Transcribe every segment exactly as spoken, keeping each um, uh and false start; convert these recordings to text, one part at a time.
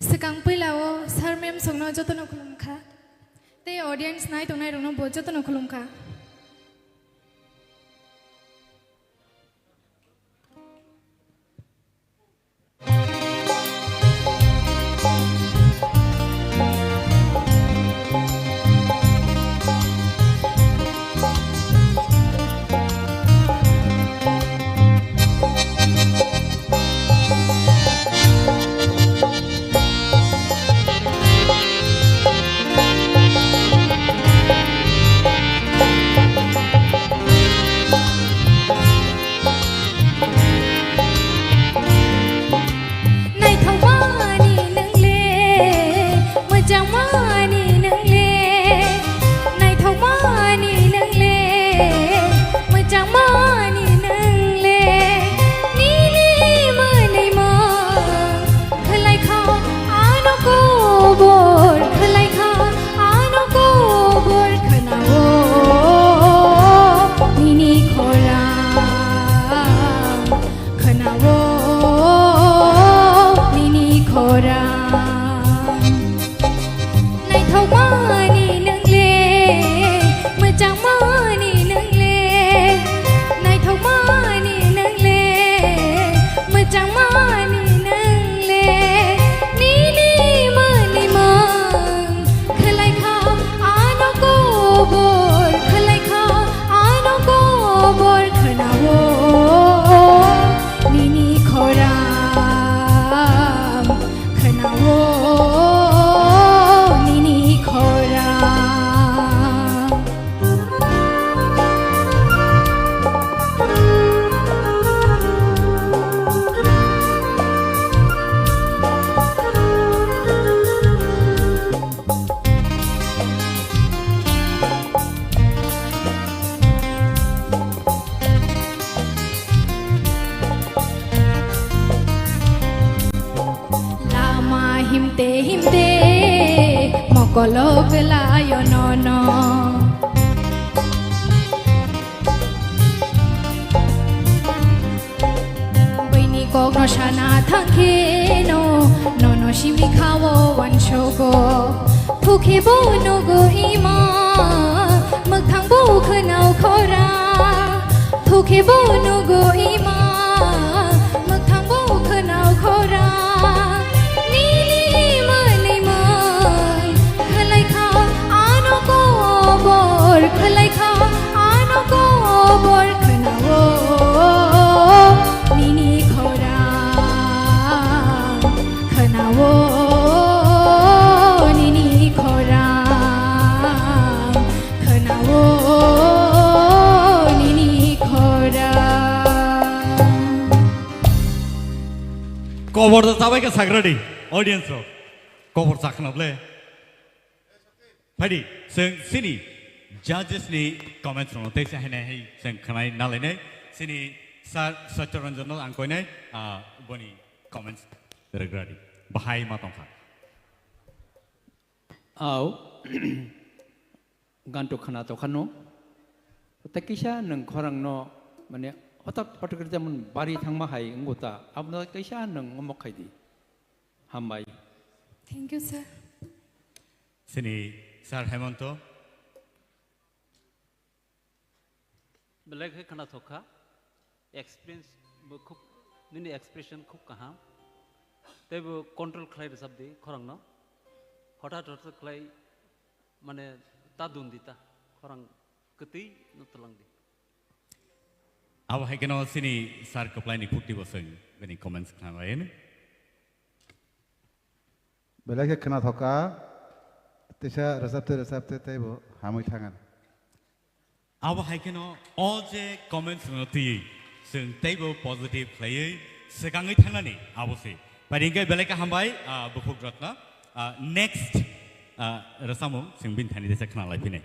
Swkang puila o sir ma'am songno jotono khulumkha. Tei audience nai tongnai rokno bo jotono khulumkha. Naithokmani nwngle, mwchangmani nwngle, naithokmani nwngle, mwchangmani nwngle, nini mwnwi mung khwlaikha ano kobor, khwlaikha ano kobor khwnao nini khorang. Khwnao nini khorang. Naithokmani nwngle, mwchangmani nwngle, naithokmani nwngle, mwchangmani nwngle, nini mwnwi mung khwlaikha ano kobor, khwlaikha ano kobor khwnao nini khorang, khwnao nini khorang. Lama himte himte mokolo kelayo nono. Buini kokno sana thangkheno, nono simi khao wansogo. Thukhe bo nugo ima, mwkhang bo khwnao khora. Thukhe bo nugo ima, mwkhang bo khwnao khora. Nini mwnwi mung khwlaikha ano kobor, khwlaikha ano kobor khwnao nini khorang, khwnao nini khorang, khwnao nini khorang. Kobor da chabai kha sagradi, audience rok. Kobor chakna ble. Phaidi, chwng chini judges ni comments rokno teisa hainai hai chwng khwnai nalainai. Chini Sir Satya Ranjan no ang koinai, ah, boni comments rwgradi. Bahai ma tongkha. Au, ganto khwna tokha no. Tei kisa nwng khorang no, mane, hotak hotak kisa mun bari thangma hai wngbo ta. Abono kisa nwng omok khaidi. Hambai. Thank you, sir. Chini Sir Hemonto. Belai khe khwnathok kha, experience bo khub, nini expression khub kaham. Tei bo control khlai rwchap di khorang no. Hothat hothat khlai, mane, ta dun di ta, khorang kwtwi no twlang di. Abo hai kheno chini Sir Kwplai ni khukti bo chwng bini comments khna lai. Belai khe khwnathok kha, teisa rwchapte rwchapte teibo hamwi thangani. Abo hai kheno o je comments rokno twiwi chwng teibo positive khlaiwi swkangwi thangnani abo se. Pari hwnkhe belai khe hambai, ah, Bukhuk Ratna. Ah, next, ah, rwchapmung chwng bini thani teisa khna lai phinai.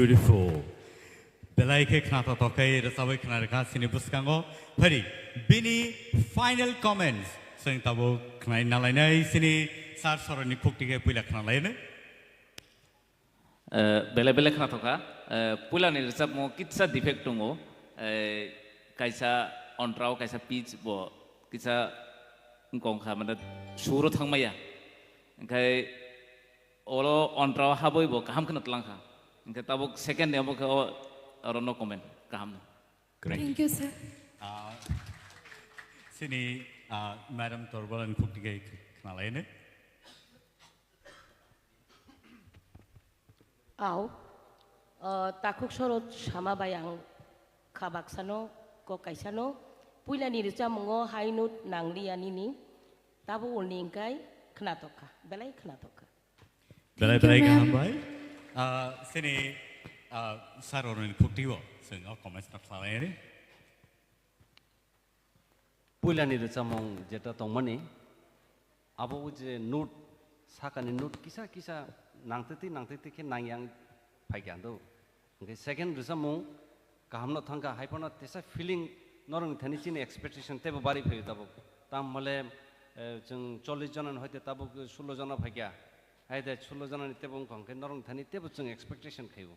Beautiful. Belai khe khna totok khe rwchabwi khna rwkha chini bwskango. Phari bini final comments chwng tabuk khnai nalainai chini sir soroni khukti khe puila khna laino. Eh, belai belai khna thokha. Eh, puilani rwchapmo kitsa defect tongo. Eh, kaisa ontrao kaisa pitch bo kitsa wngkha mane suro thangmaya. Hingkhai oro ontrao habwi bo kaham kheno tlangkha. Hingkhe tabuk second ni omo khe o oro no comment kaham no. Great. Thank you, sir. Ah, chini ah, Madam Torbalani khukti khe khna laino. Au, o, takhuk sorot sama bai ang kha baksano, kok kaisano, puilani rwchamungo high note nangliya nini, tabo ulni hingkai khna tokkha, belai khna tokkha. Belai Thank you, belai ma'am. Kaham bai. Ah, chini ah, sir soroni khukti bo chwng o comments no khna laino. Puilani rwchapmung jeta tongmani, abo o je note, sakani note kisa kisa nangtwtwi nangtwtwi khe nangyang phaikha do. Hingkhe second rwchapmung kahamno thangkha, haiphano tesa feeling norokni thani chini expectation teibo bari phaio tabuk. Tam hole eh, chwng chollish jona ni hoite tabuk sullo jona phaikha. Haide sullo jona ni teibo wngkha hwnkhe norokni thani teibo chwng expectation khaio.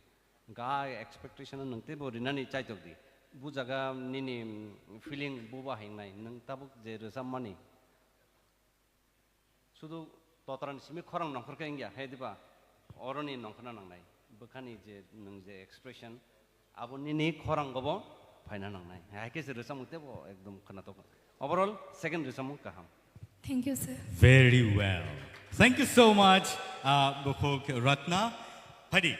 Hwnkhe a expectation no nwng teibo rinani chaitok di. Bu jaga nini feeling buba hingnai nwng tabuk je rwchapmani. Sudu totrani simi khorang nongkhor khe wngya, he diba? Oroni nongkhorna nangnai. Bwkhani je nwng je expression, abo nini khorangobo phaina nangnai. Hai khe se rwchapmung teibo ekdom khwnatok. Overall, second rwchapmung kaham. Thank you, sir. Very well. Thank you so much, uh, Bukhuk Ratna. Phadi,